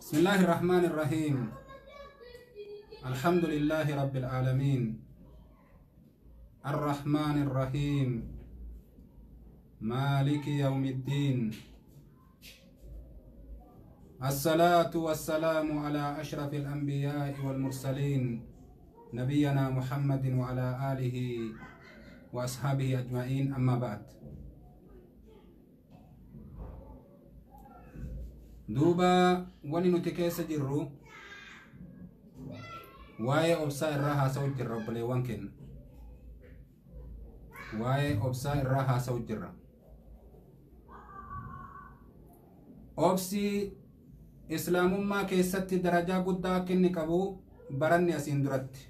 بسم الله الرحمن الرحيم. الحمد لله رب العالمين الرحمن الرحيم مالك يوم الدين. الصلاة والسلام على أشرف الأنبياء والمرسلين نبينا محمد وعلى آله وأصحابه أجمعين. أما بعد، duuba wani nuti keessa jirru waa'ee obsaa irraa haasa'u jirra. Obboleewwan keenya, waa'ee obsaa irraa haasa'u jirra. Obsi islaamummaa keessatti darajaa guddaa akka inni qabu baranni asiin duratti.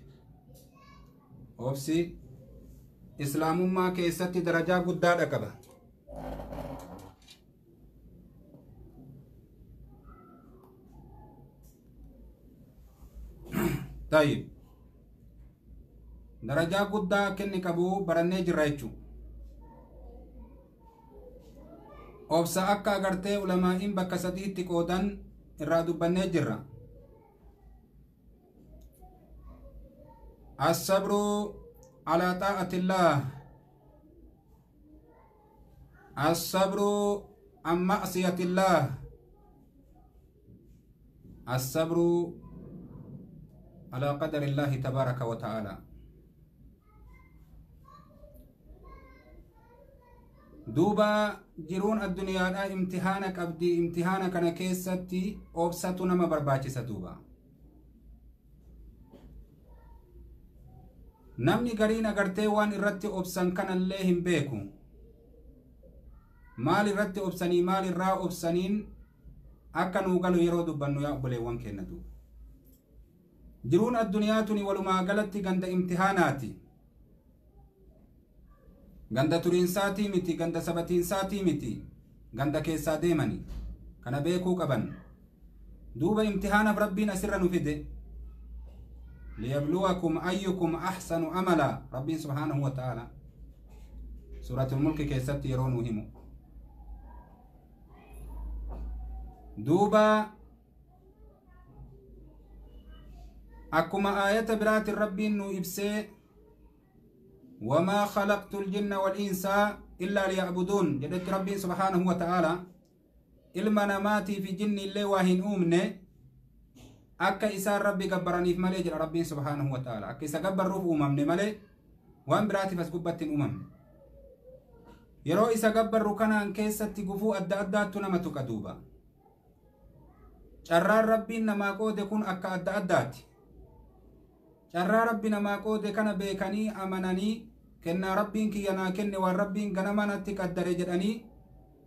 Obsi islaamummaa keessatti darajaa guddaadha qaba. طيب، darajaa guddaa akka inni qabu barannee jirra jechuudha. Obsa akka agartee ulamaa'iin bakka sadiitti qoodan irraa dubbannee jirra. الصبر على طاعة الله، الصبر عن معصية الله، الصبر على قدر الله تبارك وتعالى. Duuba jiruun addunyaadhaa imtihaana qabdi. Imtihaana kana keessatti obsatu nama barbaachisa. Duuba namni gariin agartee waan irratti obsan kanallee hin beeku. Maal irratti obsanii, maal irraa obsaniin akka nuu galu yeroo dubbannu, yaa obboleewwan keenya, duuba jiruun addunyaa tuni walumaa galatti ganda imtihaanaati. Ganda turiinsaatii miti, ganda sabatiinsaatii miti, ganda keessaa deemani. Kana beekuu qaban. Duuba imtihaanaaf Rabbiin asirra nu fide. ليبلوكم أيكم أحسن عملا. Rabbiin سبحانه وتعالى سورة الملك keessatti yeroo nu himu, duuba akkuma aayata biraatiin Rabbiin nu ibsee وما خلقت الجن والإنس إلا ليعبدون jedhetti, Rabbiin سبحانه وتعالى ilma namaatii fi jinni illee waa hin uumne akka isaan Rabbi gabbaraniif malee jedha Rabbiin سبحانه وتعالى. Akka isa gabbarruuf uumamne malee waan biraatiif as gubbatti hin uumamne. Yeroo isa gabbarru kanaan keessatti gufuu adda addaattu nama tuqa. Duuba carraan Rabbiin namaa qoode kun akka adda addaati. Carraa Rabbi namaa qoode kana beekanii amananii, kennaa Rabbiin kiyya naa kenne, waan Rabbiin ganama natti qaddare jedhanii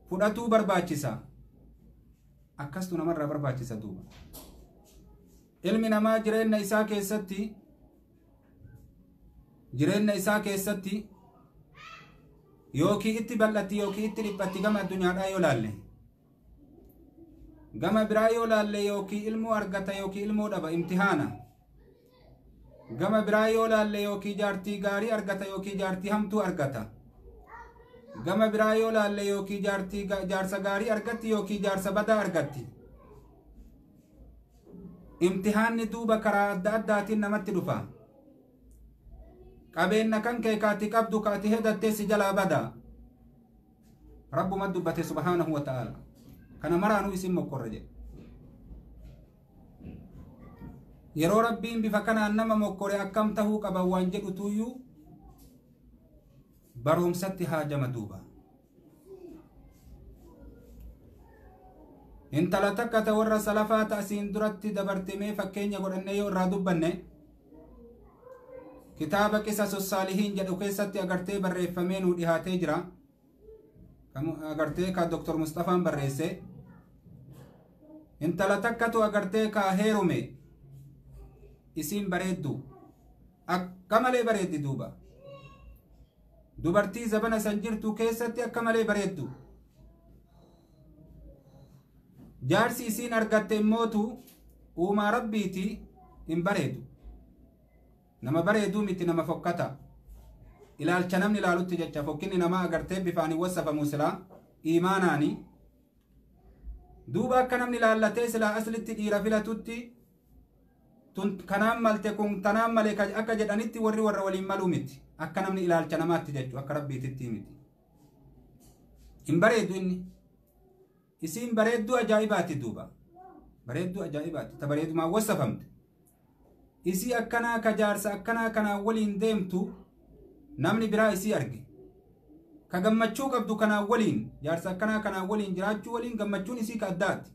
fudhatuu barbaachisa. Akkastu namarraa barbaachisa. Duuba ilmi namaa jireenya isaa keessatti yookiin itti bal'atti yookiin itti dhiphatti. Gama addunyaadhaa yoo laalle, gama biraa yoo laalle, yookiin ilmoo argata yookiin ilmoo dhaba, imtihaana. Gama biraa yoo laalle, yookiin jaartii gaarii argata yookiin jaartii hamtuu argata. Gama biraa yoo laalle, yookiin jaartii jaarsa gaarii argatti yookiin jaarsa badaa argatti. Imtihaanni duuba karaa adda addaatiin namatti dhufa. Qabeenya kan kee kaati qabdu, kaati hedattee, si jalaa bada. Rabbuma dubbate سبحانه وتعالى, kana maraanuu isin mokkorra jedhe. Yeroo Rabbiin bifa kanaan nama mokkore akkam tahuu qaba waan jedhutuyyuu baroomsatti haajama. Duuba intala takka ta warra salafaa ta asiin duratti dabartimee fakkeenya godhannee yoo irraa dubbanne, kitaaba قصص الصالحين jedhu keessatti agartee barreeffamee nuu dhihaatee jira, agartee ka Doktor Mustafaan barreesse. Intala takkatu agartee ka heerume. Isiin bareeddu, akka malee bareeddi. Duuba dubartii zabana san jirtu keessatti akka malee bareeddu. Jaarsi isiin argatte immootu uumaa Rabbiiti hin bareedu, nama bareeduu miti, nama fokkata. Ilaalcha namni ilaalutti jecha, fokkinni namaa agartee bifaan hin wasafamu, silaa iimaanaani. Duuba akka namni laallatee silaa aslitti dhiira filatutti tun kanaan malte kun tanaan malee akka jedhanitti warri warra waliin maluu miti. Akka namni ilaalcha namaatti jechuu akka rabbiititti miti. Hin bareedu inni. Isiin bareedduu ajaa'ibaati duuba. Bareedduu ajaa'ibaati. Ta bareedumaan wasafamte. Isii akkanaa ka jaarsa akkanaa kanaan waliin deemtu namni biraa isii arge. Ka gammachuu qabdu kanaan waliin jaarsa akkanaa kanaan waliin jiraachuu waliin gammachuun isii ka addaati.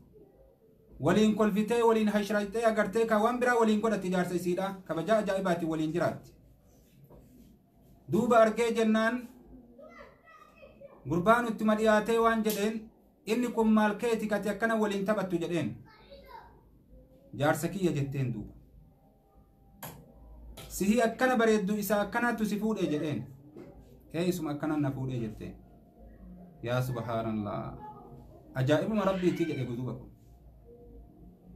Waliin kolfitee waliin hashrayxee agartee ka waan biraa waliin godhatti jaarsa isiidha. Kabajaa ajaa'ibaati waliin jiraatti. Duuba argee jennaan gurbaan ittuma dhiyaatee waan jedheen inni kun maal keeti kati akkana waliin taphattu jedheen. Jaarsa kiyya jetteen duuba. Sihii akkana bareeddu isaa akkanaattu si fuudhee jedheen. Ee isuma akkanaan na fuudhee jetteen. Yaa subhaanallah. Ajaa'ibuma rabbiitii jedhe duuba kun.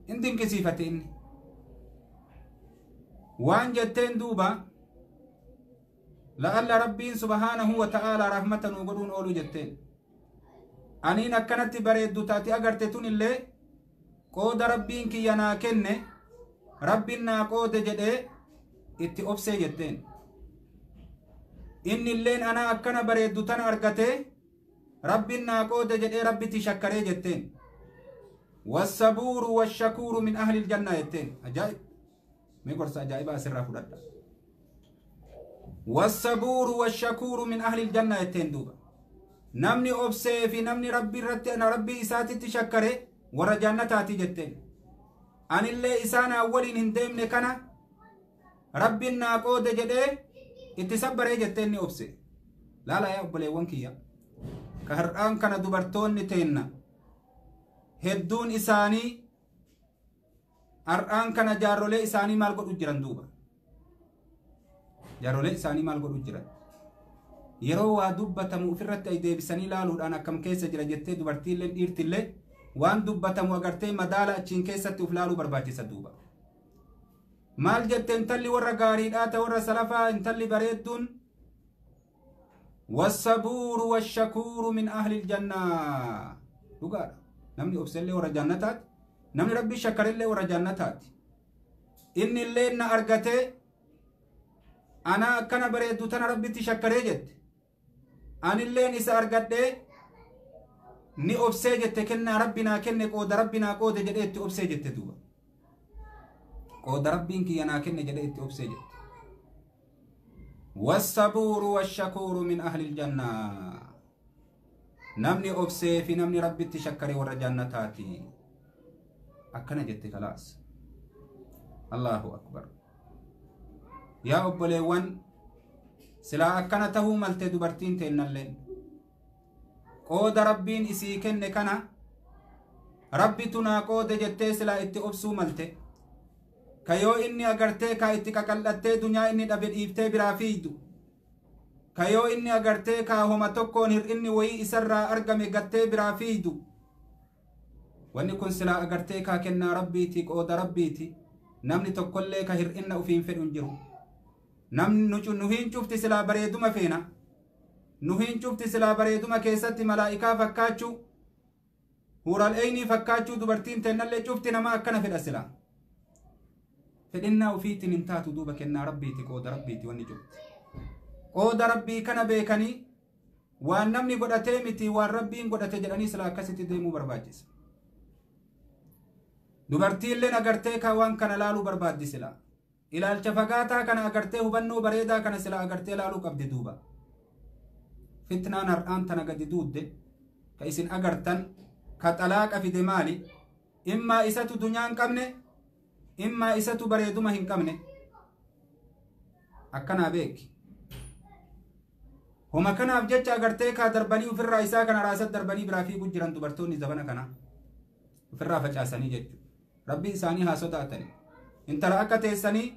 In dinqisiifate inni. Waan jetteen duuba la'alla rabbiin subhaanahu wa ta'aalaa rahmata nuu godhuun ooluu jetteen. Aniin akkanatti bareeddu taati agarte tun illee qooda rabbiin kiyya naa kenne rabbiin naa qoode jedhee itti obsee jetteen. Inni illeen anaa akkana bareeddu tana argatee rabbiin naa qoode jedhee rabbitti shakkaree jetteen. Wassabuuru washakuuru min ahli ljannaa jetteen. Ajaa'ib! Mee gorsa ajaa'ibaa asirraa fudhadha. Wassabuuru washakuuru min ahli ljannaa jetteen duuba. Namni obsee fi namni rabbi irratti rabbii isaatitti shakkare warra jannataati jetteen. Anillee isaanaa waliin hin deemne kana rabbiin naa qoode jedhee itti sabbaree jetteen ni obse. Laala yaa obboleewwan kiyya. Ka har'aan kana dubartoonni teenna hedduun isaanii har'aan kana jaarrolee isaanii maal godhu jiran duuba. Jaarrolee isaanii maal godhu jiran. Yeroo waa dubbatamu ofirratti deebisanii laaluudhaan akkam keessa jira jettee dubartiillee dhiirtillee waan dubbatamu agartee madaala achiin keessatti uf laaluu barbaachisa duuba. Maal jette intalli warra gaariidhaa ta warra salafaa intalli bareedduun wassabuuru washakuuru min ahli ljannaa. Dhugaadha. Namni obsellee warra jannataati. Namni rabbii shakkarillee warra jannataati. Inni illee na argatee anaa akkana bareeddu tana rabbitti shakkaree jette. Anilleen isa argadhee ni obsee jette kennaa rabbi naa kenne qooda rabbi naa qoode jedhee itti obsee jette duuba. Qooda rabbiin kiyya naa kenne jedhee itti obsee jette. Wassabuuru washakuuru min ahli ljannaa. Namni obsee fi namni rabbitti shakkare warra jannataati. Akkana jette kalaas. Allahu akbar. Yaa obboleewwan silaa akkana tahuu malte dubartiin teennalleen. Qooda rabbiin isii kenne kana rabbitu naa qoode jettee silaa itti obsuu malte. Ka yoo inni agartee ka itti qaqal'attee dunyaa inni dhabe dhiiftee biraa fiigdu. Ka yoo inni agartee ka homa tokkoon hir'inni wayii isarraa argame gattee biraa fiigdu. Wanni kun silaa agartee kaa kennaa rabbiiti qooda rabbiiti. Namni tokkollee ka hir'inna ufiin fedhu hin jiru. Namni nuhiin cufti silaa bareeduma feena. Nuhiin cufti silaa bareeduma keessatti malaa'ikaa fakkaachuu huural eynii fakkaachuu dubartiin teennallee cufti nama akkana fedha silaa. Fedhinnaa ufiitiin hin taatu duuba kennaa rabbiiti qooda rabbiiti wanni cufti. Qooda rabbii kana beekanii waan namni godhatee miti waan rabbiin godhate jedhanii silaa akkasitti deemuu barbaachisa. Dubartiilleen agartee ka waan kana laaluu barbaaddi silaa. Ilaalcha fagaataa kana agartee hubannoo bareedaa kana silaa agartee laaluu qabdi duuba. Fitnaan har'aan tana gadi duudde ka isin agartan ka xalaaqa fide maali? Immaa isatu dunyaa hin qabne immaa isatu bareeduma hin qabne. Akkanaa beeki. Homa kanaaf jecha agartee kaa darbanii ofirraa isaa kana raasat darbanii biraa fiiguu jiran dubartoonni zabana kana ofirraa facaasanii jechuudha. Rabbii isaanii haa sodaatani. Intala akka teessanii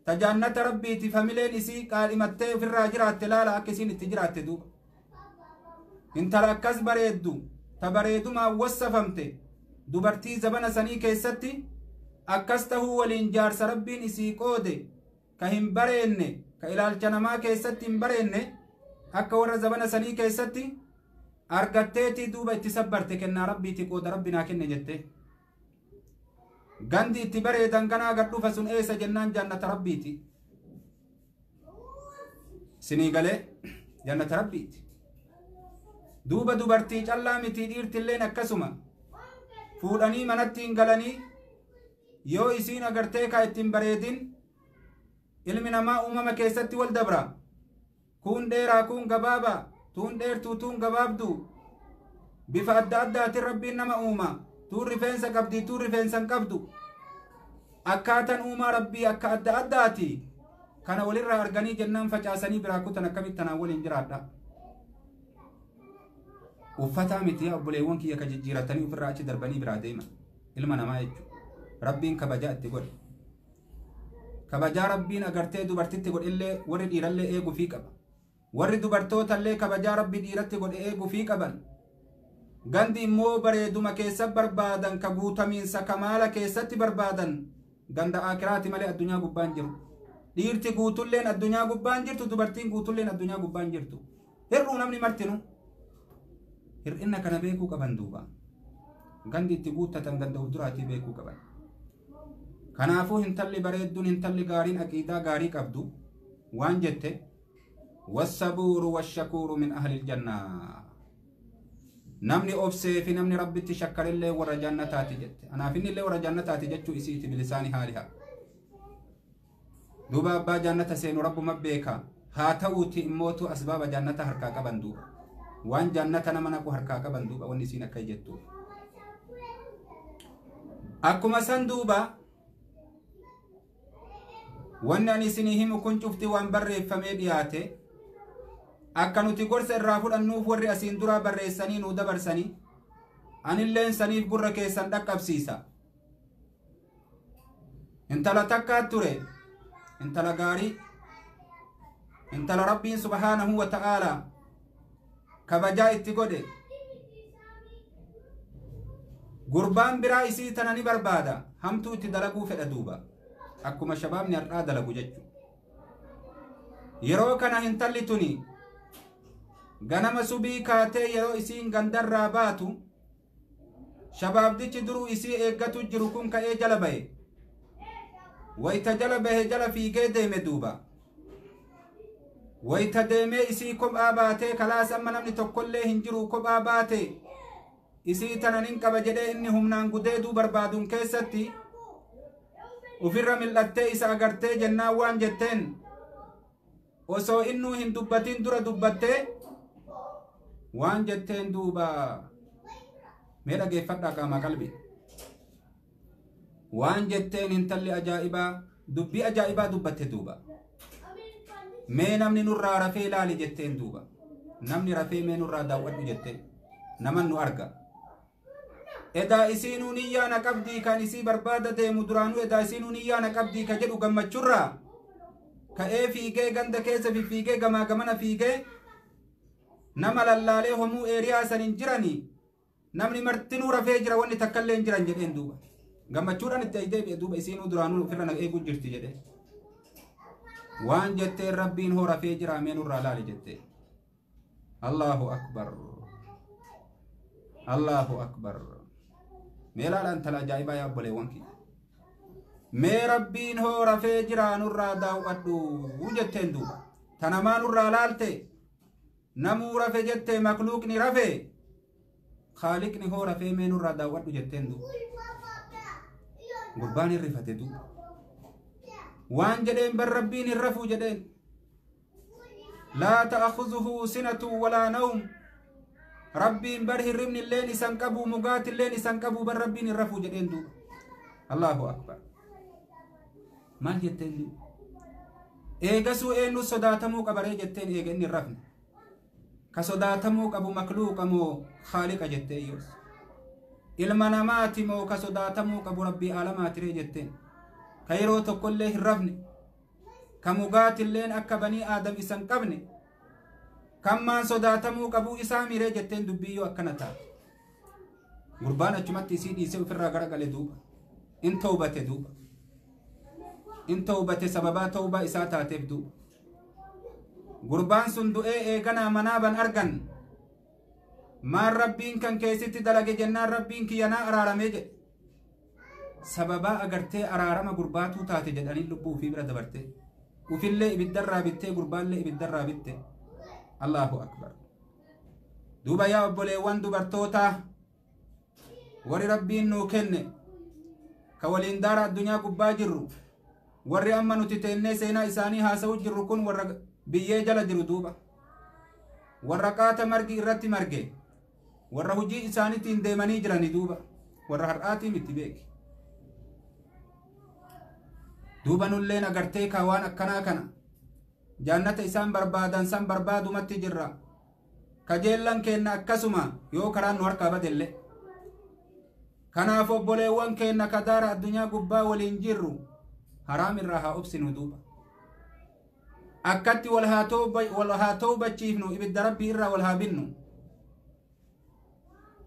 tajaannata rabbiiti famileen isii qaadhimattee ofirraa jiraatte laala akka isiin itti jiraatte duuba. Intala akkas bareeddu ta bareedumaan wassafamte dubartii zabana sanii keessatti akkas tahuu waliin jaarsa rabbiin isii qoode ka hin bareenne ka ilaalcha namaa keessatti hin bareenne akka warra zabana sanii keessatti Argatteetii duuba itti sabbarte kennaa rabbiiti qooda rabbi naa kenne jette. Gandi itti bareedan ganaa gad dhufa sun eessa jennaan jannata rabbiiti. Sinii galee jannata rabbiiti. Duuba dubartii callaa miti dhiirtilleen akkasuma fuudhanii manatti hin galanii yoo isiin agartee kaa ittiin bareedin ilmi namaa uumama keessatti wal dabra. Kun dheeraa kun gabaabaa tuun dheertuu tuun gabaabduu bifa adda addaatiin rabbiin nama uuma. Tuun rifeensa qabdii tuun rifeensa hin qabdu. Akkaataan uumaa rabbii akka adda addaati. Kana walirraa arganii jennaan facaasanii biraa kutan akkamitti tanaan waliin jiraadha. Uffataa miti yaa obboleewwan kiyya ka jijjiiratanii ofirraa achi darbanii biraa deeman ilma namaa jechuudha. Rabbiin kabajaa itti godhe. Kabajaa rabbiin agartee dubartitti godhellee warri dhiirallee eeguufii qaba. Warri dubartootallee kabajaa rabbi dhiiratti godhe eeguufii qaban. Gandi immoo bareeduma keessa barbaadan ka guutamiinsa kamaala keessatti barbaadan ganda akiraati malee addunyaa gubbaan jiru. Dhiirti guutulleen addunyaa gubbaan jirtu dubartiin guutulleen addunyaa gubbaan jirtu. Hir'uu namni martinu. Hir'ina kana beekuu qaban duuba. Gandi itti guuttatan ganda of duraatii beekuu qaban. Kanaafuu hintalli bareedduun hintalli gaariin aqiidaa gaarii qabdu waan jette wassabuuru washakuuru min ahlil jannaa. Namni obsee fi namni rabbitti shakkarillee warra jannataati jette. Anaaf inni illee warra jannataati jechuu isiiti bilisaani haaliha. Duuba abbaa jannata seenu rabbuma beeka. Haa ta'uuti immootu asbaaba jannata harkaa qaban duuba. Waan jannata nama naqu harkaa qaban duuba wanni isiin akka jettuuf. Akkuma san duuba wanni ani isinii himu kun cufti waan barreeffamee dhiyaate akka nuti gorsa irraa fudhannuuf warri asiin duraa barreessanii nuu dabarsanii anilleen saniif gurra keessan dhaqqabsiisa. Intala takkaa ture intala gaarii intala rabbiin subhaanahu wa ta'aalaa kabajaa itti godhe. Gurbaan biraa isii tana ni barbaada hamtuu itti dalaguu fedha duuba akkuma shabaabni har'aa dalagu jechuudha. Yeroo kana hintalli tuni ganama subii kaatee yeroo isiin gandarraa baatu shabaabdichi duruu isii eeggatu jiru kun ka'ee jala bahe. Wayita jala bahe jala fiigee deeme duuba. Wayita deemee isii kophaa baatee kalaas amma namni tokkollee hin jiru kophaa baate isii tana nin qaba jedhee inni humnaan gudeeduu barbaaduun keessatti ofirra mil'attee isa agartee jennaan waan jetteen osoo innuu hin dubbatin dura dubbattee waan jetteen duuba mee dhageeffadhaa qaamaa qalbii. Waan jetteen hintalli ajaa'ibaa dubbii ajaa'ibaa dubbatte duuba. Mee namni nurraa rafee ilaali jetteen duuba. Namni rafee mee nurraa daawwadhu jetteen naman nu arga. Edaa isiinuu niyyaa na qabdii kan isii barbaada deemu duraanuu edaa isiinuu niyyaa na qabdii ka jedhu gammachurraa ka'ee fiigee ganda keessa fiigee gamaa gamana fiigee nama lallaalee homuu eeriyaa san hin jiranii namni martinuu rafee jira wanni takkallee hin jiran jedheen duuba. Gammachuudhaan itti deebi'e duuba isiinuu duraanuu ofirra na eeguu jirti jedhee. Waan jetteen rabbiin hoo rafee jira mee nurraa laali jettee. Allahu akbar. Allahu akbar. Mee laala intala ajaa'ibaa yaa obboleewwan kiyya. Mee rabbiin hoo rafee jira nurraa daawwadhu jetteen duuba. Tanamaa nurraa laalte namuu rafe jettee makluuqni rafe khaaliqni hoo rafee mee nurraa daawwadhu jetteen duuba. Gurbaan hin rifate duuba. Waan jedheen bar rabbiin hin rafuu jedheen. Laa ta'akhuzuhu sinatu walaa nawm. Rabbiin bar hirribni illeen isan qabu mugaati illeen isan qabu bar rabbiin hin rafuu jedheen duuba. Allahu akbar. Maal jetteen duuba? Eegasuu eenyu sodaatamuu qabaree jetteen eega inni hin rafne. Ka sodaatamuu qabu makluuqa moo khaaliqa jettee yoos. Ilma namaati moo ka sodaatamuu qabu rabbii aalamaatiree jetteen. Ka yeroo tokkollee hin rafne. Ka mugaatilleen akka banii aadam isan qabne. Kan maan sodaatamuu qabu isaa miree jetteen dubbii yoo akkana taate. Gurbaan achumatti isii dhiisee ofirraa garagale duuba. In tawbate duuba. In tawbate sababaa tawbaa isaa taateef duuba. Gurbaan sun du'ee eeganaa manaaban argan. Maal Rabbiin kan keessatti dalage jennaan Rabbiin kiyyanaa araaramee jedhe. Sababaa agartee araarama gurbaatuu taate jedhanii lubbuu ufii bira dabarte. Ufillee ibiddarraa bittee gurbaallee ibiddarraa bitte. Allahu akbar. Duuba yaa obboleewwan dubartootaa, warri Rabbiin nuu kenne ka waliin daara addunyaa gubbaa jirru, warri amma nuti teennee seenaa isaanii haasa'u jirru kun warra biyyee jala jiru duuba. Warra qaata margi irratti marge, warra hojii isaaniitiin deemanii jirani duuba, warra har'aatii miti beeki. Duuba nulleen agartee kaa waan akkanaa kana jaannata isaan barbaadan san barbaadumatti jirra. Kajeellan keenna akkasuma yoo karaan nu harkaa badelle. Kanaaf obboleewwan keenna kadaara addunyaa gubbaa waliin jirru haraam irraa haa obsinu duuba. Akkatti wal haa toobachiifnu, ibidda Rabbii irraa wal haa binnu.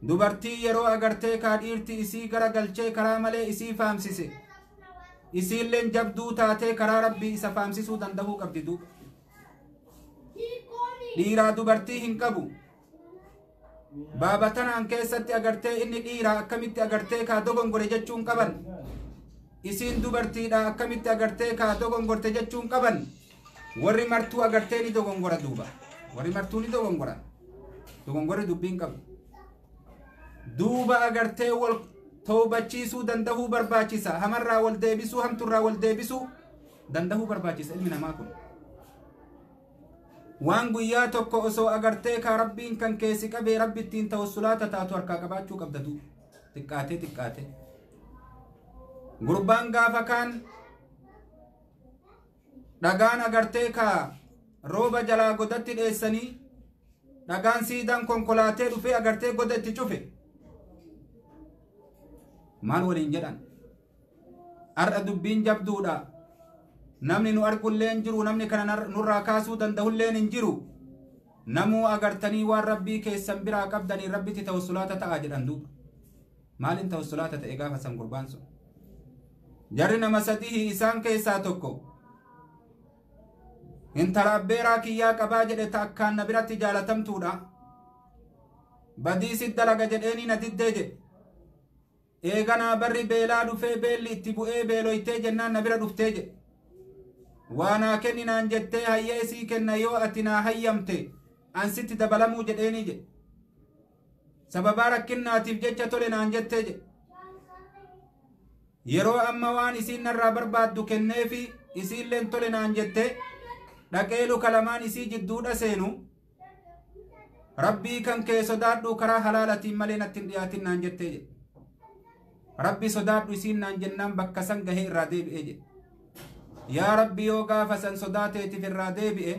Dubartii yeroo agartee kaa dhiirti isii gara galchee karaa malee isii faamsise, isiilleen jabduu taatee karaa Rabbii isa faamsisuu danda'uu qabdi duuba. Dhiiraa dubartii hin qabu. Baaba tanaan keessatti agartee inni dhiiraa akkamitti agartee kaa dogongore jechuun qaban. Isiin dubartiidha akkamitti agartee kaa dogongorte jechuun qaban. Warri martuu agartee ni dogongora duuba. Warri martuu ni dogongora. Dogongorri dubbiin qabu. Duuba agartee wal toobachiisuu danda'uu barbaachisa. Hamarraa wal deebisuu, hamturraa wal deebisuu danda'uu barbaachisa ilmi namaa kun. Waan guyyaa tokko osoo agartee kaa Rabbiin kan keessi qabee Rabbi ittiin tawassulaata taatu harkaa qabaachuu qabda duuba. Xiqqaatee xiqqaatee. Gurbaan gaafa kaan dhagaan agartee kaa rooba jalaa godatti dheessanii dhagaan siidaan konkolaatee dhufee agartee goda itti cufe. Maal waliin jedhan? Har'a dubbiin jabduudha. Namni nu argullee hin jiru, namni kana nurraa kaasuu danda'ulleen hin jiru. Namuu agartanii waan Rabbii keessan biraa qabdanii Rabbitti tawassulaata ta'a jedhan duuba. Maaliin tawassulaata ta'e gaafa san gurbaan sun? Jarri nama sadii isaan keessaa tokko intala abbeeraa kiyyaa qabaa jedhe ta akkaan na biratti jaalatamtuudha. Badii sit dalaga jedheenii na diddee jedhe. Eeganaa barri beelaa dhufee beelli itti bu'ee beeloytee jennaan na bira dhuftee jedhe. Waa naa kenni naan jettee hayyee sii kenna yoo ati naa hayyamte an sitti dabalamuu jedheenii jedhe. Sababaa rakkinnaatiif jecha tole naan jettee jedhe. Yeroo amma waan isiin narraa barbaaddu kenneefi isiilleen tole naan jette dhaqee luka lamaan isii jidduudha seenu Rabbii kan kee sodaadhu karaa halaalatiin malee natti hin dhiyaatin naan jettee jedhe. Rabbi sodaadhu isiin naan jennaan bakka san gahee irraa deebi'ee jedhe. Yaa Rabbi yoo gaafa san sodaateetiif irraa deebi'e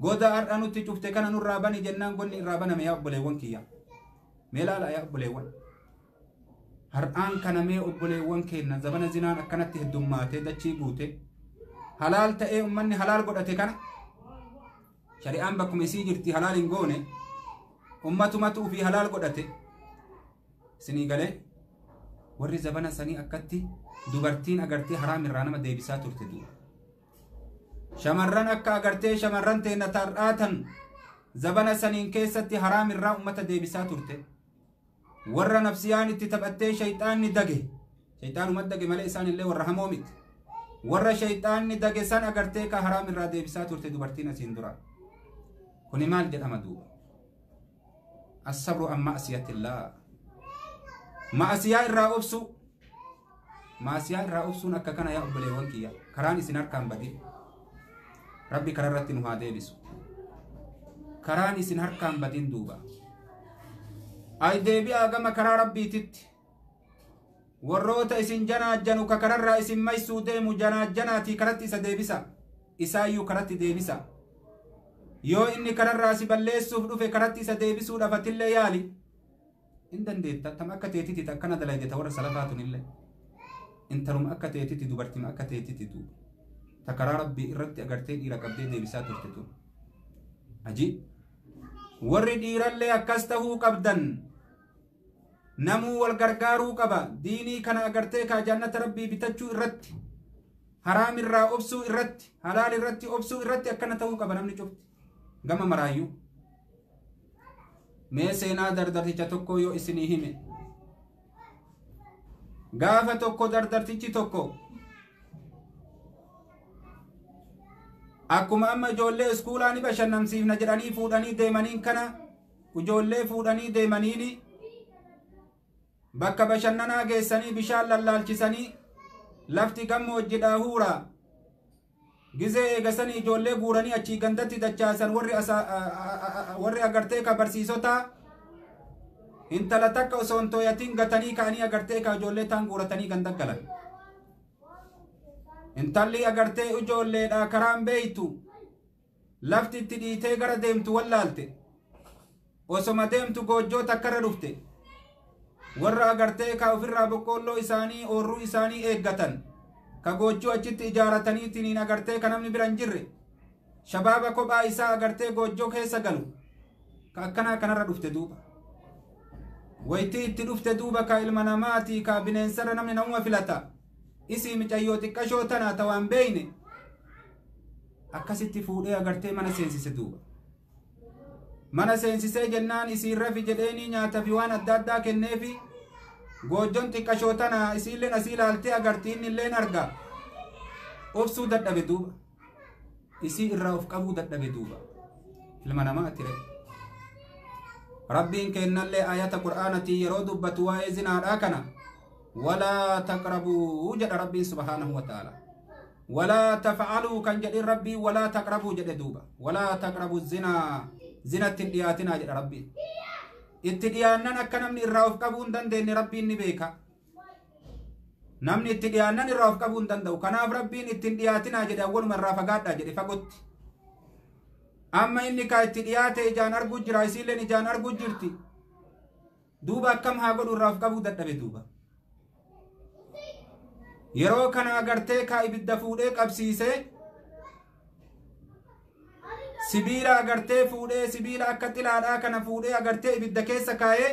goda har'a nutti cufte kana nurraa bani jennaan gonni irraa baname yaa obboleewwan kiyya. Mee laala yaa obboleewwan. Har'aan kana mee obboleewwan keenna zabana zinaan akkanatti heddummaatee dachii guute halaal ta'ee ummanni halaal godhate kana shari'aan bakkuma isii jirti halaal hin goone ummatumatu ufii halaal godhate. Isinii galee warri zabana sanii akkatti dubartiin agartee haraam irraa nama deebisaa turte duuba. Shamarran akka agartee shamarran teenna tar'aatan zabana saniin keessatti haraam irraa ummata deebisaa turte. Warra nafsiyaan itti taphattee shayxaanni dage, shayxaanuma dage malee isaan illee warra hamoo miti. Warra shayxaanni dage san agartee ka haraam irraa deebisaa turte dubartiin asiin dura. Kuni maal jedhama duuba? As-sabru an ma'asiyatillah. Ma'asiyaa irraa obsu. Ma'asiyaa irraa obsuun akka kana yaa obboleewwan kiyya. Karaan isin harkaan badin. Rabbi karaa irratti nu haa deebisu. Karaan isin harkaan badin duuba. Ay deebi'aa gama karaa Rabbiititti. Warroota isin janaajjanu ka kararraa isin maysuu deemu janaajjanaatii karatti isa deebisa. Isaayyuu karatti deebisa. Yoo inni kararraa si balleessuuf dhufe karatti isa deebisuudhaaf atillee yaali. In dandeetta tam akka teetiti akkana dalayde ta warra salafaatunillee. Intaluma akka teetiti dubartima akka teetiti duuba. Ta karaa Rabbii irratti agartee dhiira qabdee deebisaa turte tun. Ajiib. Warri dhiirallee akkas tahuu qabdan. Namuu wal gargaaruu qaba. Diinii kana agartee kaa jannata Rabbii bitachuu irratti, haraam irraa obsuu irratti, halaal irratti obsuu irratti akkana tahuu qaba namni cufti. Gama maraayyuu. Mee seenaa dardarticha tokko yoo isinii hime. Gaafa tokko dardartichi tokko akkuma amma ijoollee iskuulaa ni bashannansiifna jedhanii fuudhanii deemaniin kana ijoollee fuudhanii deemaniini bakka bashannanaa geessanii bishaan lallaalchisanii lafti gammoojjidhaa huuraa gizee eegasanii ijoollee guuranii achii gandatti dachaasan warri agartee ka barsiisotaa intala takka osoo hin tooyatiin gatanii ka'anii agartee ka ijoollee taan guuratanii ganda galan. Intalli agartee ijoolleedha karaan beeytu lafti itti dhiitee gara deemtu wallaalte osoma deemtu goojjoo takkarra dhufte warra agartee ka ofirraa boqqoolloo isaanii oorruu isaanii eeggatan ka goojjoo achitti ijaarataniitiin agartee ka namni bira hin jirre shabaaba kophaa isaa agartee goojjoo keessa galu ka akkanaa kanarra dhufte duuba. Waytii itti dhufte duuba ka ilma namaatii ka bineensarra namni namuma filata. Isii micayyoo xiqqashoo tana ta waan beeyne akkasitti fuudhee agartee mana seensise duuba. Mana seensisee jennaan isiin rafi jedheenii nyaata fi waan adda addaa kenneefi goojjoon xiqqashoo tana isiilleen asii ilaaltee agartii innilleen arga. Obsuu dadhabe duuba. Isii irraa of qabuu dadhabe duuba. Ilma namaa ati re. Rabbiin kennallee ayata qur'aanatii yeroo dubbatu waa'ee zinaadhaa kana ولا تقربوا جد ربي سبحانه وتعالى ولا تفعلوا كان جد ربي ولا تقربوا جد دوبا ولا تقربوا الزنا زنا تدياتنا جد ربي اتدياننا كنمني الراوف قبون دندن ربي نبيكا نمني اتدياننا الراوف قبون دندو كناف ربي اتدياتنا جد اول مره فقادا جد فقط اما اني كا اتديات اجان ارجو جرايسيلن اجان ارجو جرتي دوبا كم ها غدو الراوف قبو ددبه دوبا yeroo kana agartee ka ibidda fuudhee qabsiisee sibiila agartee fuudhee sibiila akka xilaadhaa kana fuudhee agartee ibidda keessa kaa'ee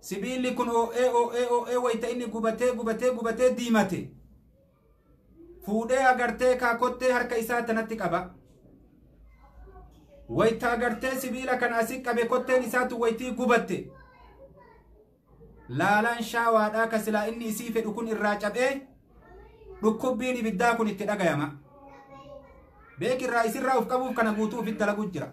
sibiilli kun oo'ee oo'ee oo'ee wayita inni gubatee gubatee gubatee diimate fuudhee agartee kaa kottee harka isaa tanatti qaba. Wayita agartee sibiila kana asii qabe kotteen isaatu wayitii gubatte. Laalaan shaawaadhaa ka silaa inni isii fedhu kun irraa cabee dhukkubbiin ibiddaa kun itti dhagayama. Beek irraa isirraa of qabuuf kana guutuu ofitti dalagu jira.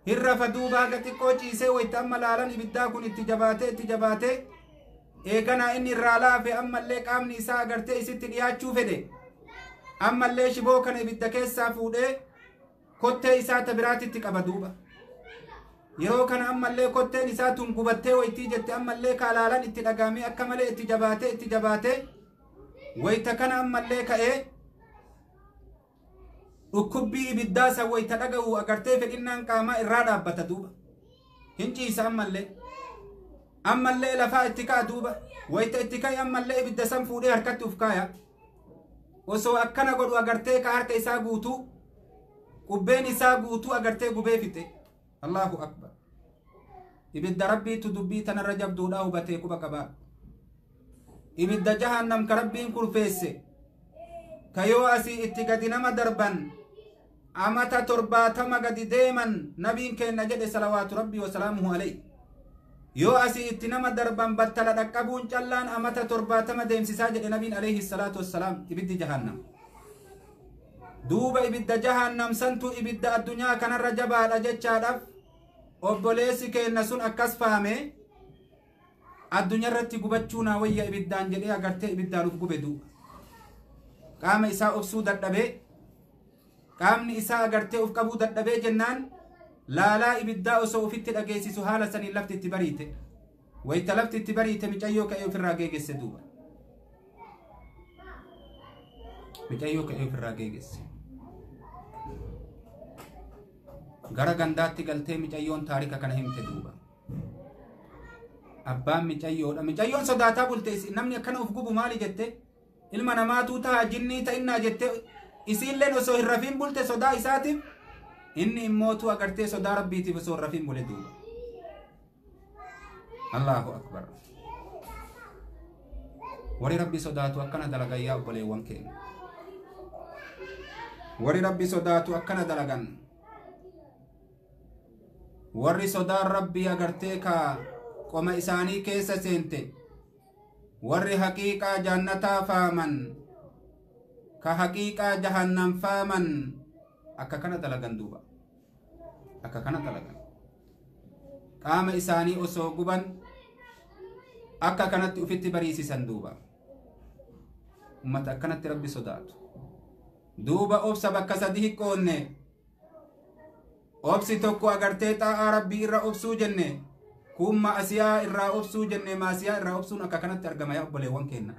Hirrafa duuba haga xiqqoo ciisee wayita amma laalaan ibiddaa kun itti jabaatee itti jabaatee eeganaa inni irraa laafe ammallee qaamni isaa agartee isitti dhiyaachuu fedhe ammallee shiboo kana ibidda keessaa fuudhee kottee isaa ta biraatitti qaba duuba. Yeroo kana ammallee kotteen isaa tun gubattee wayitii jette ammallee kaalaalaan itti dhagaamee akka malee itti jabaatee itti jabaatee wayita kana ammallee ka'ee dhukkubbii ibiddaa san wayita dhaga'u agartee fedhinnaan qaamaa irraa dhaabbata duuba. Hin ciisa ammallee. Ammallee lafaa itti ka'a duuba. Wayita itti ka'e ammallee ibidda san fuudhee harkatti uf kaaya. Osoo akkana godhu agartee ka harka isaa guutuu qubbeen isaa guutuu agartee gubee fixe. Allahu akbar. Ibidda rabbiitu dubbii tanarra jabduudhaa hubatee quba qabaa. Ibidda jahannam ka rabbiin kurfeesse ka yoo asii itti gadi nama darban amata 70 gadi deeman nabiin kenna jedhe salawaatu rabbii wasalaamuhu alayhi. Yoo asii itti nama darban battala dhaqqabuun callaan amata 70 deemsisaa jedhe nabiin alayhi salaatu wassalaam ibiddi jahannam. Duuba ibidda jahannam santu ibidda addunyaa kanarra jabaadha jechaadhaaf obboleessi keenna sun akkas fahame addunyaarratti gubachuu naa wayya ibiddaan jedhee agartee ibiddaan uf gube duuba. Qaama isaa obsuu dadhabee qaamni isaa agartee uf qabuu dadhabee jennaan laalaa ibiddaa osoo ofitti dhageessisu haala saniin lafti itti bariite. Wayita lafti itti bariite micayyoo ka'ee ofirraa geegesse duuba. Micayyoo ka'ee ofirraa geegesse. Gara gandaatti galtee micayyoon taarika kana himte duuba. Abbaan micayyoodha. Micayyoon sodaataa bulte namni akkana of gubu maali jette? Ilma namaatuu ta'a jinnii ta'innaa jette isiilleen osoo hin rafiin bulte sodaa isaatiif inni immootu agartee sodaa rabbiitiif osoo hin rafiin bule duuba. Allahu akbar. Warri rabbi sodaatu akkana dalagan yaa obboleewwan keenya. Warri rabbi sodaatu akkana dalagan. Warri sodaan Rabbii agartee ka qoma isaanii keessa seente, warri haqiiqaa jannataa faaman, ka haqiiqaa jahannam faaman, akka kana dalagan duuba. Akka kana dalagan. Qaama isaanii osoo guban akka kanatti ufitti bariisisan duuba. Ummata akkanatti Rabbi sodaatu. Duuba obsa bakka sadi hiqqoonne. Obsi tokko agartee xaa'aa Rabbii irra obsuu jenne, kun ma'asiyaa irraa obsuu jenne. Maasiyaa irraa obsuun akka kanatti argama yaa obboleewwan keenna.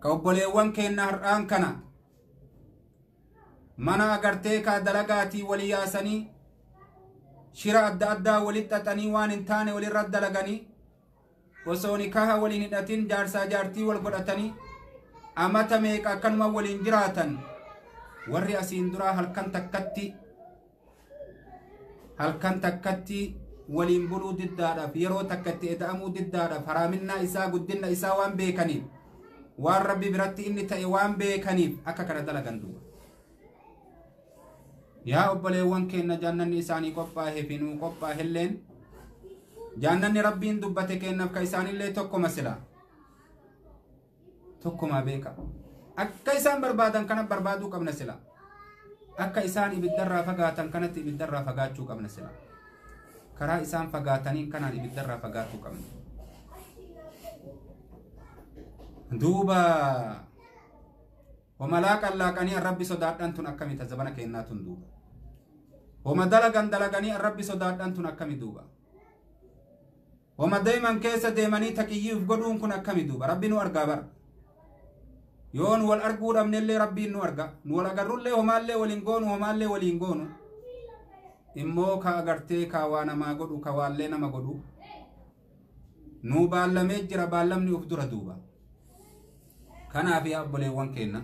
Ka obboleewwan keenna har'aan kana mana agartee ka dalagaatii walii yaasanii shira adda addaa walitti xaxanii waan hin taane walirra dalaganii osoo nikaha waliin hidhatin jaarsaa jaartii wal godhatanii amata meeqa akkanuma waliin jiraatan. Warri asiin duraa halkan takkatti waliin buluu diddaadhaaf, yeroo takkatti eda'amuu diddaadhaaf, haraaminnaa isaa guddinna isaa waan beekaniif, waan Rabbi biratti inni ta'e waan beekaniif akka kana dalagan duuba. Yaa obboleewwan keenna, jannanni isaanii qophaa'ee fi nuu qophaa'elleen jannanni Rabbiin dubbate kennaaf ka isaanillee tokkoma sila tokkuma beeka. Akka isaan barbaadan kana barbaaduu qabna sila. Akka isaan ibiddarraa fagaatan kanatti ibiddarraa fagaachuu qabna sila. Karaa isaan fagaataniin kanaan ibiddarraa fagaachuu qabna. Duuba homa laaqan laaqanii Rabbi sodaadhan tun akkamita zabana kennaa tun duuba. Homa dalagan dalaganii Rabbi sodaadhan tun akkami duuba. Homa deeman keessa deemanii taqiyyiif godhuun kun akkami duuba. Rabbi nu argaa bara. Yoo nu wal arguu dhabnellee Rabbiin nu arga. Nu wal agarrullee homaallee waliin goonu, homaallee waliin goonu. Immoo ka agartee ka waa namaa godhu, ka waallee nama godhu. Nuu baallamee jira, baallamni uf dura duuba. Kanaaf yaa obboleewwan keenna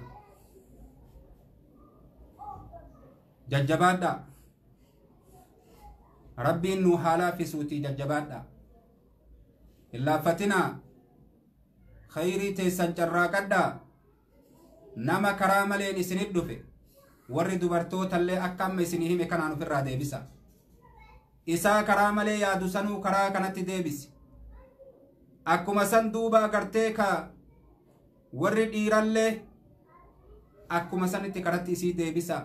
jajjabaadhaa. Rabbiin nu haa laaffisuutii jajjabaadhaa. Hin laaffatinaa. Khayrii teessan carraaqadhaa. Nama karaa maleen isinit dhufe warri dubartootallee akka amma isinii hime kanaan ofirraa deebisa. Isaa karaa malee yaadu sanuu karaa kanatti deebisi. Akkuma san duuba agartee ka warri dhiirallee akkuma sanitti karatti isii deebisa.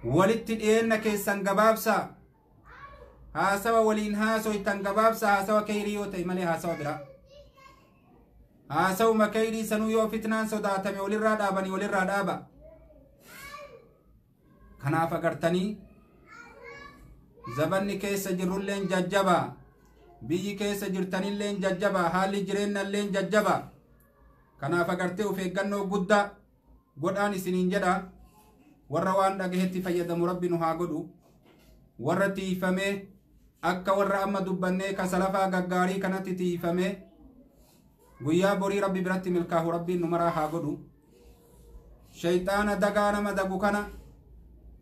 Walitti dhiyeenna keessan gabaabsa. Haasawa waliin haasoytan gabaabsa. Haasawa kayrii yoo ta'e malee haasawa biraa. Haasawuma kayrii sanuu yoo fitnaan sodaatame walirraa dhaabanii walirraa dhaaba. Kanaaf agartanii zabanni keessa jirrulleen jajjabaa, biyyi keessa jirtanilleen jajjabaa, haalli jireennalleen jajjabaa. Kanaaf agartee of eeggannoo guddaa godhaan isiniin jedha. Warra waan dhagahetti fayyadamu Rabbi nu haa godhu. Warra tiifamee akka warra amma dubbannee kasalafaa gaggaarii kanatti tiifamee guyyaa borii Rabbi biratti milkaahu Rabbiin nu maraa haa godhu. Shayxaana dagaa nama dagu kana,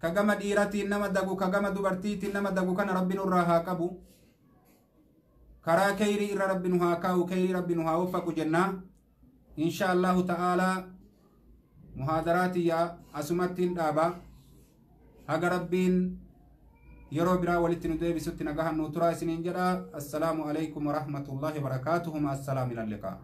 ka gama dhiiratiin nama dagu, ka gama dubartiitiin nama dagu kana Rabbi nurraa haa qabu. Karaa kayrii irra Rabbi nu haa kaa'u, kayrii Rabbi nu haa waffaqu jennaa. Insha Allahu ta'aalaa muhaadaraatiyyaa asumattiin dhaaba. Haga Rabbiin yeroo biraa walitti nu deebisutti nagahan nu turaa isiniin jedha. Assalaamu alaykum warahmatullahi wabarakaatuhu. Ma assalaam ila liqaa.